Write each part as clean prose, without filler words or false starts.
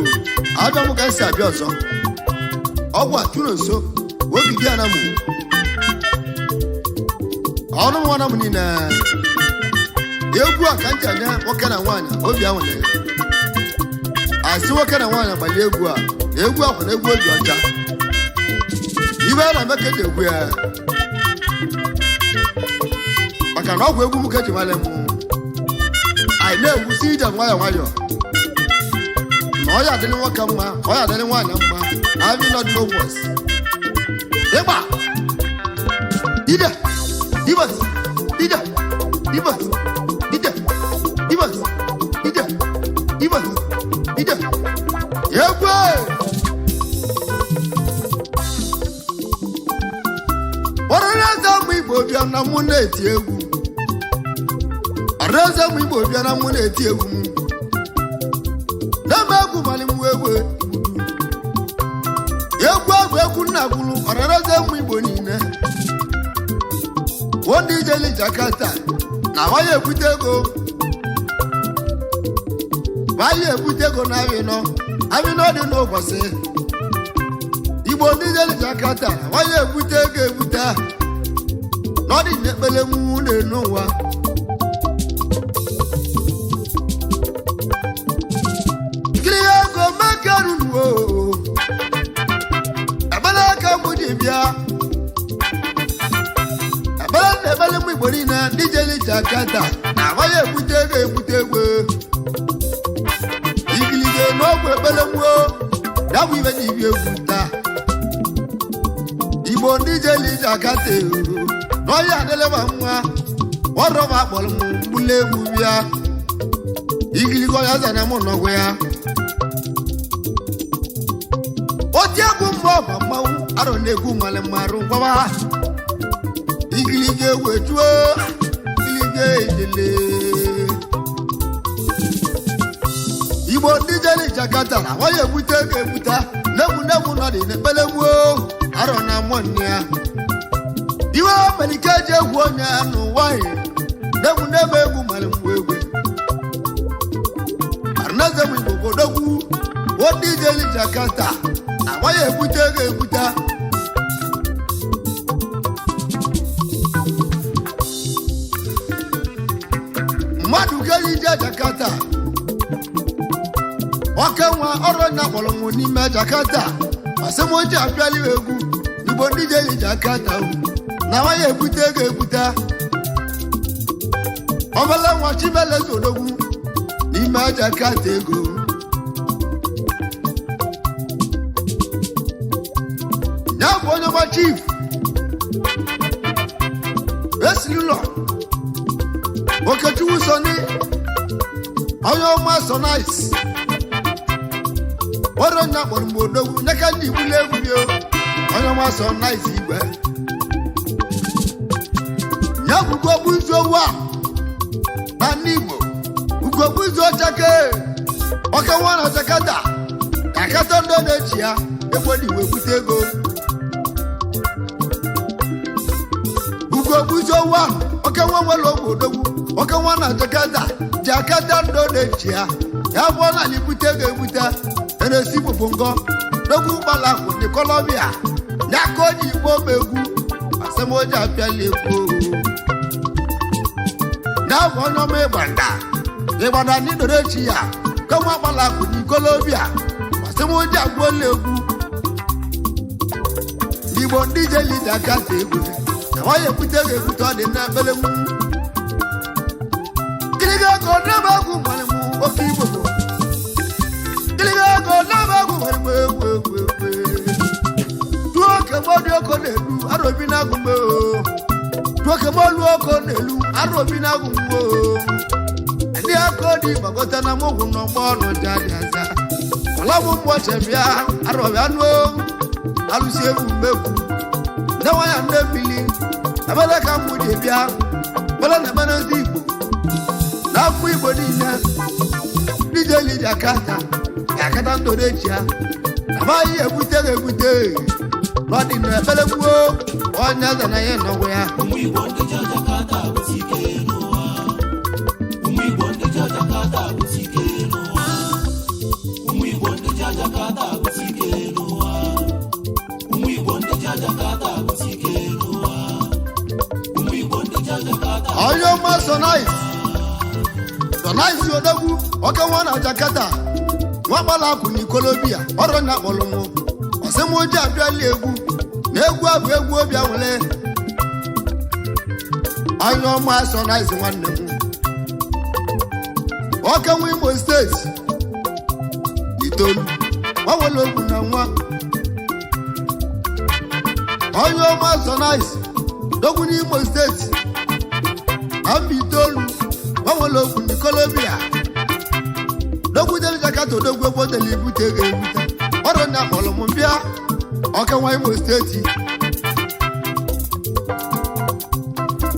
Igbo abịa m ka esi abịa ọzọ. Ọgwụ atụrụ nso ogidi anamụ ọnụ m nwana m niile. Egwu a ka m ji anya nwoke na nwaanyị obi anwụle asị nwoke na nwaanyị gbalie egwu a na egwu ahụ na egwu obi ọcha. Ibe a na-eme ka eji egwu ya maka na ọgwụ egwu m ka eji mara m. Anyị na-egwusi ije nwayọọ nwayọọ na ọya adịrị nwoke mma, ọya adịrị nwaanyị mma na abị nọ n'ogwos ịgba ide ibas ide ibas ide ibas ide ibas ide egwu. Ọrịrịeze ụmụ Igbo bịa na mụ na-eti egwu. Ọrịrịeze ụmụ Igbo bịa na mụ na-eti egwu m. Na-eme egwu mali m egwu egwu abụ egwu nna gwuru ọrịrịeze ụmụ Igbo niile. Ndị ijeli Jakarta na waya ebute ego, waya ebute ego na abịnọ abịnọ dị n'ụbọchị. Igbo ndị ijeli Jakarta na waya ebute ego ebute n'ọdị n'ekpele mwu na-enu ụwa. Kiri ego mekerunuo ekpele aka mụ ji bịa ekpele na ekpele mụ. Igbo niile ndị jeli Jakarta na waya ebute ego ebute ego igilige n'ọgwụ ekpele nwuo ya bụ ibe na ibi egwu taa. Igbo ndị jeli Jakarta n'ọhịa adịlịba nwa ọrọba akpọrọ m mgbuli egwu bịa igiligo ya zana m nọgwụ ya oti egwu mgbe ọba mmanwụ arọ na-egwu nwale mmarụ ngwawa igiligo egwu ejuo igiligo ejele. Igbo ndị jere Jakarta na nwaya ebute ego ebute n'egwu n'egwu nọ dị n'ekpele gbuo arọ na mmụọ nne ya iwe melike eji egwu onye n'ụwa n'egwu n'ebe egwu mara mgbe egwu arụnaeze bụ Igbo bodogwu. Ndị jere Jakarta na nwaya ebute ego ebute. Mmadụ ga-eyi je Jakarta oke nwa ọrụ nya kpọrọ nwụ n'ime Jakarta asịmoji abịala egwu. Igbo ndị jeli Jakarta na nwaya ebute ego ebute ọbala nwa Chimeleze odogwu n'ime Jakarta ego ya bụ onye ọma chief esiri ụlọ Okechukwu Sọni onye ọma Sọnais ọrụ nya kpọrọ mgbe odogwu nyeka ndị igbule egwu bio onye ọma Sọnais igwe ya bụ ugogbuzu owu a na ndị Igbo ugogbuzu ọchake ọka nwa na Jakarta akata ndị na-echi ya ekwedi iwe bute ego. Ugogbuzu owu ahụ oke nwa nwere ogbe odogwu oke nwa na Jakarta ji akata ndị na-echi ya ya bụ na ala ibute ego ebute na-esi gbogbo ngọ n'ogwu gbala ahụ ndị Kọlọmbia ya ka o ji igbo egwu asịmoji apịala egwu ya bụ onye ọma ịgbanda ịgbanda n'idoro echi ya ka nwa gbala akụ n'ikolobịa asịmoji agwụola egwu. Igbo ndị jeli Jakarta egwu na nwanyị ebute ego ebute ọ dị na ekpere mụ kiriga ego n'ebe egwu nwere m oke Igbo bụ kiriga ego n'ebe egwu nwere m egwu egwu egwu tuo oke mọdụ oko na-elu arobi na agụ mgbe tuo oke mọlụ oko na-elu arobi na agụ mgbe ndị aka dị gbagota na mụgwụ n'ọgbọ ọnụ ji adị aza ọlọmụ mgbọche bịa arọbịa nụo alụsi egwu mmegwu ndị nwanya ndị mmiri ebele ka mgbu ji bịa bele na ebele ndị Igbo na akwụkwọ Igbo niile ndị jeli Jakarta ga-akata ndụ echi ya amaghị ebute ga-ebute n'ọdị na ekpere gbuo onye eze na ya nọgwa ya. Ụmụ Igbo ndị ji Jakarta bute ike n'ụwa. Ụmụ Igbo ndị ji Jakarta bute ike n'ụwa. Ụmụ Igbo ndị ji Jakarta bute ike n'ụwa. Ụmụ Igbo ndị ji Jakarta bute ike n'ụwa. Ụmụ Igbo ndị ji Jakarta. Onye ọma Sonais, Sonais odogwu, oke nwa na Jakarta, nwa gbala akwụ na ikolobia ọrụ na akpọrọ m ọsịmụji abịala egwu na egwu abụ egwu obi anwụle. Onye ọma Sonais, nwanne m, oke nwa Imo Steeti itoolu gbanwere okwu na nwa. Onye ọma Sonais dogwu n'Imo Steeti na mba itoolu gbanwere okwu n'ikolobia dogwu jere Jakarta, odogwu ebe ibute ga-ebute ọrụ na akpọrọ m bịa, ọka nwa Imo Steeti.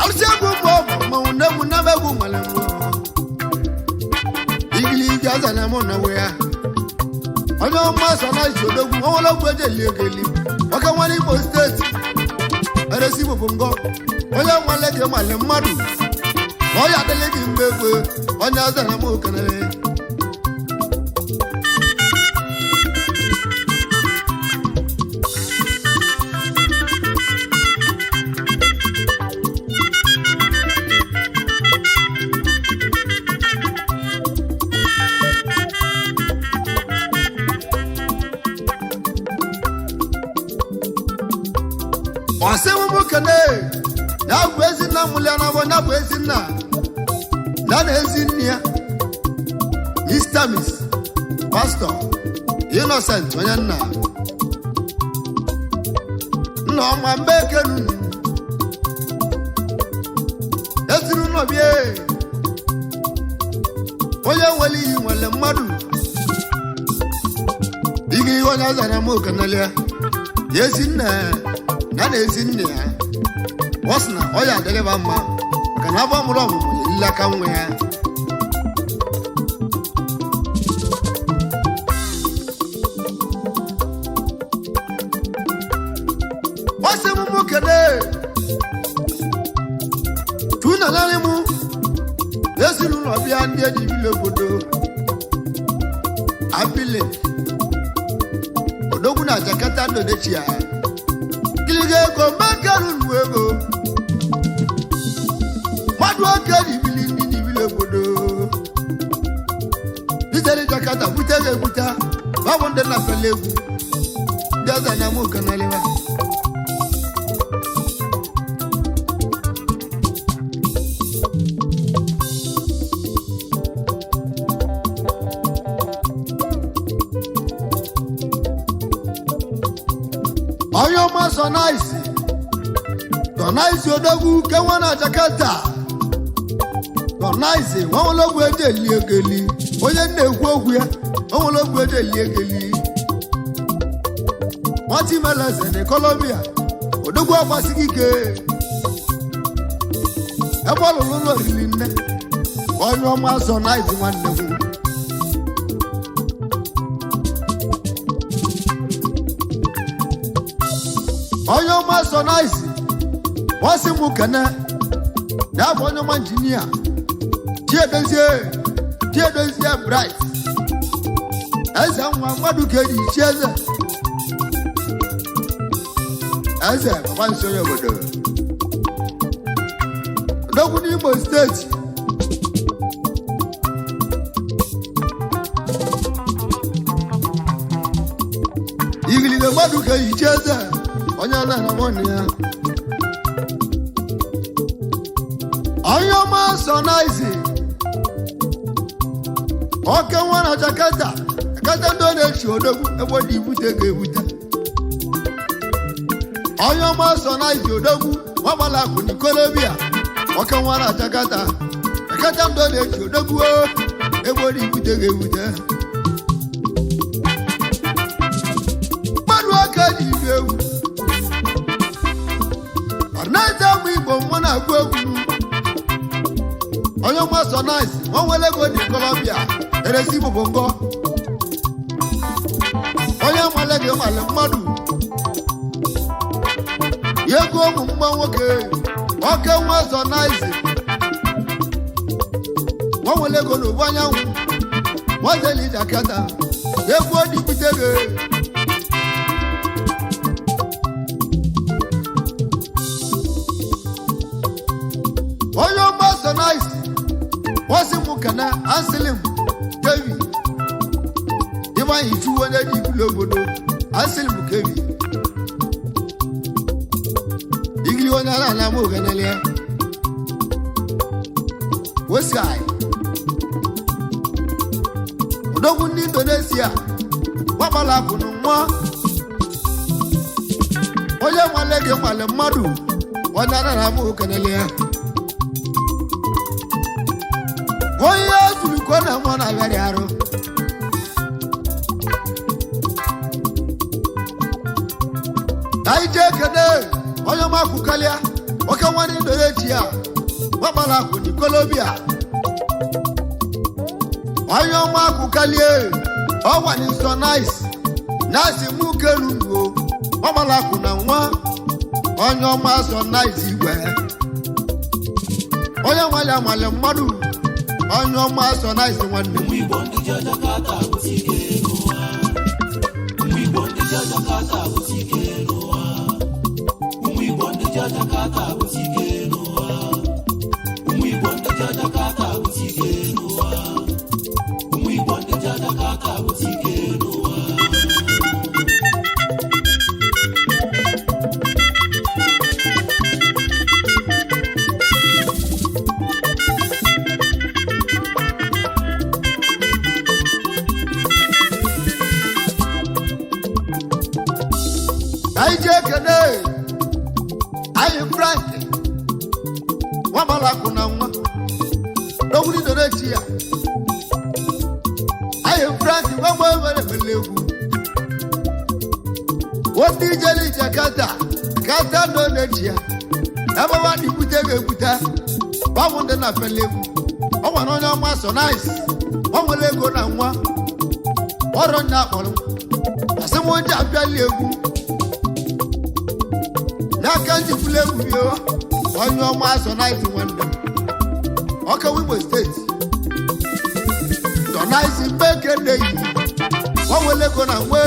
Arụsị egwu bụ ọbụ mmanwụ na egwu na egwu nwere mmụọ igiligi aza na mụ na ya. Onye ọma Sonais odogwu, onwere ogwu eji eli egeli, ọka nwa Imo Steeti eresi Igbo bụ ngọ. Onye nwale gị nwale mmadụ na ọya adịghị gị mgbe egwe. Onye aza na mụ kenere. Ọsị mụ kene ya bụ ezinna mụlịa na ya bụ ezinna ya na ezinne ya, Mr. Miss Pastor Innocent, onye nna nna ọma mgbe ekenu eziri nnọbie. Onye nwere iyi nwere mmadụ igi ihe. Onye azara m okenelia ya ezinne ya na ezinne ya, ọ sị na ọ ya adịrịba mma maka na afọ mụrụ ọmụmụ ya erila aka nwa ya. Ọ sị m mụ kene tuna narị mụ ezinụlọ bịa ndị eji bili obodo abili odogwu na Jakarta, Indonesia. Kiliga ego mmekeru nu ego mmadụ oke n'ibili ndị n'ibili obodo bizere Jakarta bute ga-ebute babụ ndị na fele egwu ndị ọzọ na mụ kanalịwa. Onye ọma Sonaisi, Sonaisi odogwu ke nwa na Jakarta. Sonaisi nwanwelogwu eji eli egeli, onye na-ekwu okwu ya onwelogwu eji eli egeli nwatimeleze na Colombia. Odogwu agbasighị ike ebe ọ lụrụ ụlọ riri nne. Onye ọma Sonaisi, nwanne m. Onye ọma Sonaisi, wọ́n sì mú kẹ́nẹ́ yàgò. Onye ọma injinia Chiedozie, Chiedozie Bright, eze nwa mmadụ ka eji chi eze, eze baba nso onye obodo odogwu n'Imo Steeti. Igiliga mmadụ ka eji chi eze, onye na-anamọnụ ya. Onye ọma Sonaisi, oke nwa na Jakarta, Jakarta ndị ọ na-echi odogwu ebe dị ibute ga-ebute. Onye ọma Sonaisi odogwu nwagbala akụ n'ikolobia, oke nwa na Jakarta, Jakarta ndị ọ na-echi odogwu ebe dị ibute ga-ebute. Mmadụ oke ji ibi egwu ọdịnaeze ụmụ Igbo mmụ na-agụ egwu. Onye ọma Sonaisi nwa nwere ego dị Kọlọmbịa eresi Igbo bụ ngọ. Onye nwale gị nwale mmadụ ya ego ụmụ mgba nwoke. Oke nwa Sonaisi nwa nwere ego n'ụbụ anyanwụ nwazeli Jakarta. Egwu odibute gị. Onye ọma so nice. Wọ́n mú kàná Anselim Kevi. Ifeanyi Chukwu onye ji ibulu obodo Anselim Kevi. Igili onye ala ala mụ ogenelia. Wosai. Odogwu ndị Indonesia gbagbala akụnụ nwa. Onye nwale gị nwale mmadụ onye ala ala mụ ogenelia. Onye zuru ka ọ na-amụ na-agharị arụ. Anyị jee kene onye ọma kwukalịa oke nwanne Indonesia gbagbala akwụ n'ikolobia. Onye ọma kwukalie ọwa nsọ nice na-asị mụ kelu ngo gbagbala akwụ na nwa onye ọma sọ nice igwe. Onye nwale amale mmadụ onye ọma sọ nice nwanne m. Ụmụ Igbo ndị ji Jakarta akwụsị ike n'ụwa. Ụmụ Igbo ndị ji Jakarta akwụsị ike n'ụwa. Ụmụ Igbo ndị ji Jakarta akwụsị ike n'ụwa. Ụmụ Igbo ndị ji Jakarta akwụsị ike n'ụwa. Ụmụ Igbo ndị ji Jakarta akwụsị ike n'ụwa. Anyị jee kene anyị Frank nwagbalakwụ na nwa n'okwu Indonesia. Anyị Frank nwagba nwere mele egwu wọ́n ijele Jakarta kata Indonesia ebe wa dị bute ga-ebute báwo ndị na fele egwu ọ nwere onye ọma so nice ọ nwere ego na nwa ọrụ nya akpọrọ asị m onye abịali egwu n'aka njikwula egwu bio onye ọma so nice nwanne m ọka Imo steeti so nice mbeke nneyi ọ nwere ego na nwa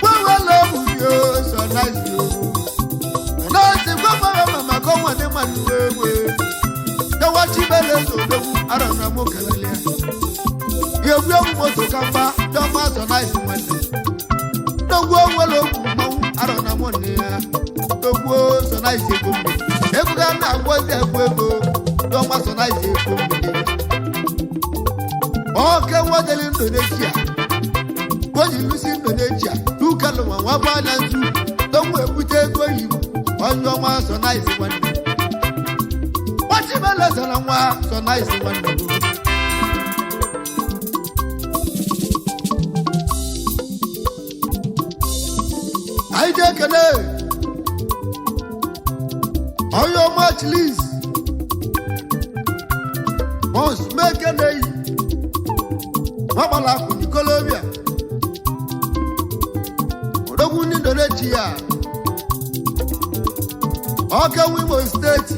wewele egwu bio so nice o nice gwagwara mama ka ọnwa dị mmadụ wewe yawa chibele sodogwu arọ na mụ kelele ya egwu egwu moto ka mgba dọma so nice nwanne dogwu onwere okwu mmanwụ arọ na mụ nne ya dogwu so nice ego mmiri ego ga na agwọzi egwu ego dọma so nice ego mmiri oke nwadeli Indonesia koji lusi Indonesia dukalụ nwa nwa gba na nzu dogwu ebute ego oyibo onye ọma so nice nwanne nwachibele so na nwa so nice nwanne bụ anyị ji ekele onye ọma chilis bọns mekeneyi nwagbala akwụ n'ikolobia odogwu ndị Indonesia ọka Imo steeti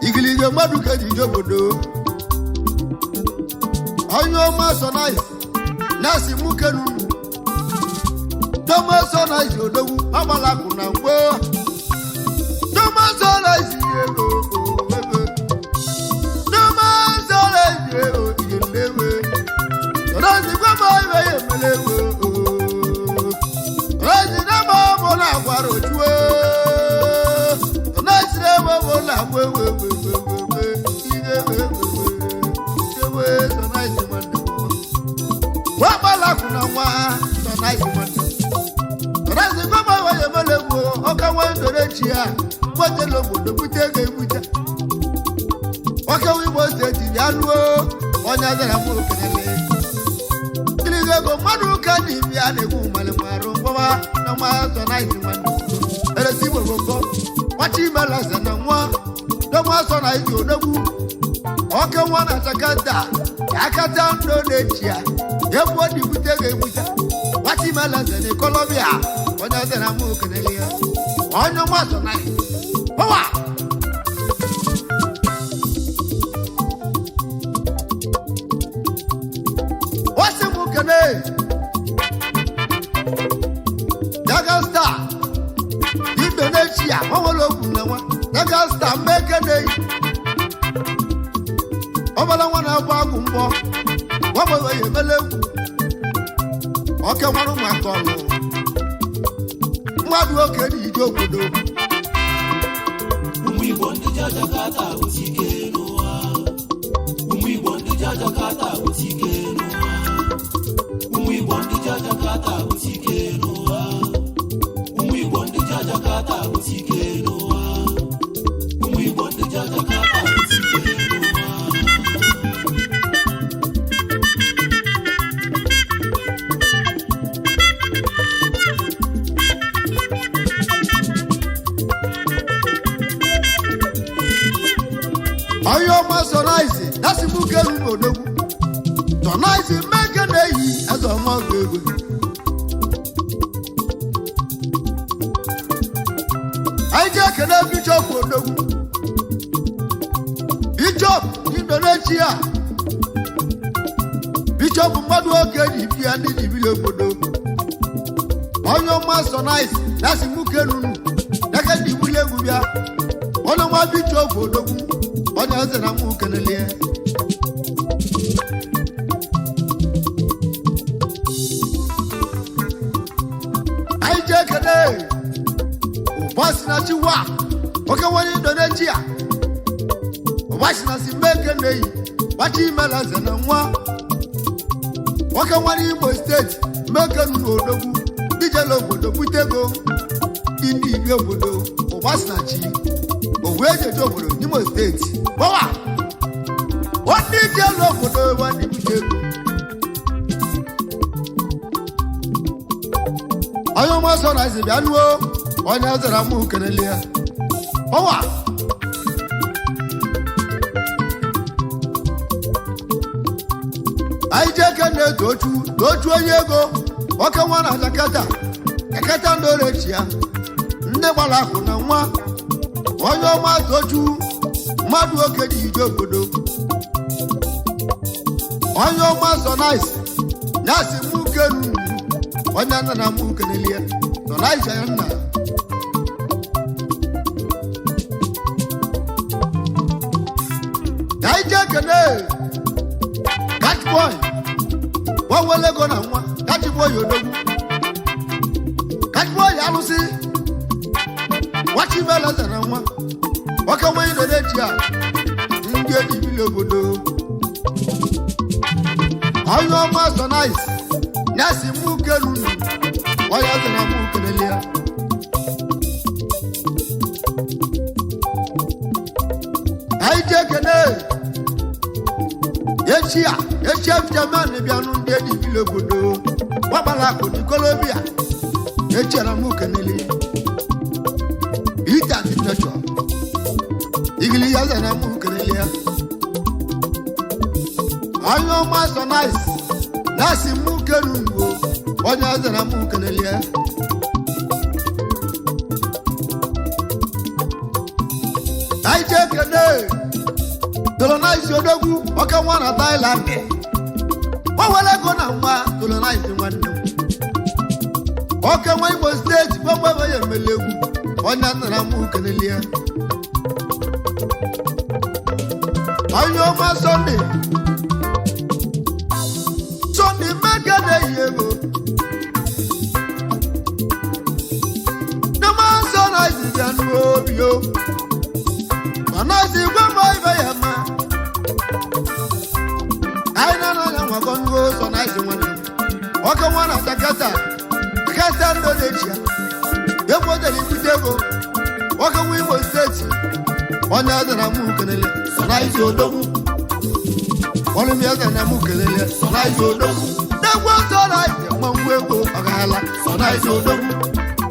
igiliga mmadụ ka ji je obodo onye ọma so nice na-asị mụ kenu Toma so nice odogwu agbalakụ na mgbo Toma so nice ego ego Toma so nice ego igenewe Nice gwama ibe ya emele ego Nice na-agba mụ na-agwara ojuo Nice na-agba mụ na-agwa ewe ewe ewe ewe ewe ewe ewe so nice nwanne m nwagbalakwụ na nwa so nice nwanne m Ọ̀rẹ́sì gbọ́mọ̀ wáyé mọ́lẹ́gbò ọkọ̀ wọn ń dòrè chi ya mgbọ́tẹ̀ lògbòdò bute ga-ebute. Ọkọ̀ Imo steeti bịa luo onye azara m okelele. Kiligo ego mmadụ ụka ji bịa na-egwu malịmarụ mgbọwa na nwa sọ naịtị nwanne. Eresi Igbo gbogbo nwachi imeleze na nwa dọnwa sọ na iji odogwu. Ọkẹ́ nwa na Jakarta akata ndụ na-echi ya egwu ọ dị bute ga-ebute. Nwachi imeleze na Kọlọmbịa onye ọzọ na mụ kelele ya onye ọma sọ na pọwa. kene Daga Star Indonesia nwanwere okwu na nwa Daga Star mmekene ọbala nwa na-agba agwụ mbọ gbanwere ya emele egwu oke nwere ụmụaka ọlụ mmadụ oke na ije obodo. Ụmụ Igbo ndị ji Jakarta bute ike n'ụwa. Ụmụ Igbo ndị ji Jakarta bute ike n'ụwa. Ụmụ Igbo ndị ji Jakarta bute ike n'ụwa. Ụmụ Igbo ndị ji Jakarta bute ike n'ụwa. Ụmụ Igbo ndị ji Jakarta bute ike n'ụwa. Onye ọma sọnaịsị dasịmụkelu n'odogwu sọnaịsị mmeke na-eyi eze ọma ọgụ egwe anyị ji ekele bishọp odogwu bishọp Indonesia bishọp mmadụ oke ji bịa ndị ji biri obodo. Onye ọma sọnaịsị dasịmụkelu nụ deke ndị ibuli egwu bịa onye ọma bishọp odogwu onye eze na mụ kelelie. Anyị ji ekele ụbọchị na chiwa oke nwere Indonesia ụbọchị na si meke na-eyi gbachi imela eze na nwa nwoke nwere Imo steeti meke nụ n'odogwu dijela obodo bute ego ndị ibi obodo ụbọchị na chi owu ejeje obodo n'Imo steeti gbawa nwanne ije elu obodo nwanne ibute ego. Onye ọma sọ na eze bịa nuo onye zara mụ kelele ya ọwa. Anyị jee ke na-eto ochu tochu onye ego oke nwa na Jakarta Jakarta ndị orechi ya ndị gbara akụ na nwa onye ọma tochu mmadụ oke dị ije obodo onye ọma sọ nice ya si mụ kenu onye nna na mụ kenelie sọ nice ya nna. Ya ije kene catch boy gbanwere ego na nwa catch boy odogwu catch boy alụsị nwachibeleze na nwa nwoke nwanyị nọ n'echi a ndị eji bili obodo onye ọma sọ nice ya si mụ kelu onye ọzọ na mụ kelele ya. Anyị ji ekene echi a echi efichaman bịanụ ndị eji bili obodo gbagbara akụ n'ikolobia echiara mụ kelele ite architecture igili ya zara mụ kelele ya. Onye ọma sọ nice na-asị mụ kelu ngwo onye zara mụ kelele ya. Anyị ji ekene tolonize odogwu oke nwa na Thailand o were ego na nwa tolonize nwanne m oke nwa Imo steeti gbogbo ya emele egwu onye nara mụ kelele ya. Onye ọma Sọnde Sọnde mmeke na-eyi ego nama nsọ na izizi anụ obi o mana ezi gwa mbọ ibe ya ma anyị na-anaghị nwakọ ndị ụzọ na izi nwanne m oke nwa na Jakarta Jakarta Indonesia egwu odere ibute ego nwoke nwa Imo steeti onye eze na mụ kelele sọ na izi odogwu ọrụ m eze na mụ kelele sọ na izi odogwu n'egwu ọzọ na izi mmanwụ ego ọgaala sọ na izi odogwu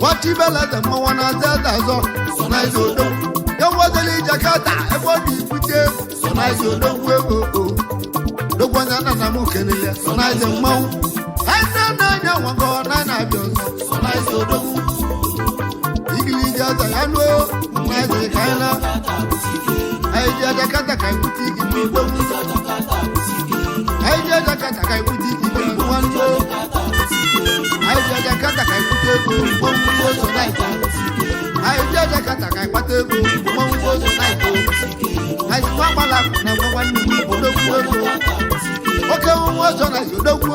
nwachibeleze mmanwụ na-aza eze azọ sọ na izi odogwu egwu odere Jakarta ebe ọ dị ibute sọ na izi odogwu ego o odogwu onye nna na mụ kelele sọ na izi mmanwụ anyị na-anya nwago na na-abịa ọzọ sọ na izi odogwu igiliji aza ya nuo na eze ka anyị na anyị ji ajakata ka anyị bute igi n'ugbo anyị ji ajakata ka anyị bute igi nwanne. kpata ego, mmanwụ ụzọ naịta. Anyị jee Jakarta ka anyị kpata ego, mmanwụ ụzọ naịta. Anyị sikwa agbala na nwa nwanne m odogwu ego. Oke nwa ọzọ na odogwu,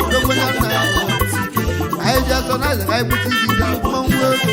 odogwu na nna ya. Anyị jee sọ na ka anyị bute ike, mmanwụ ego.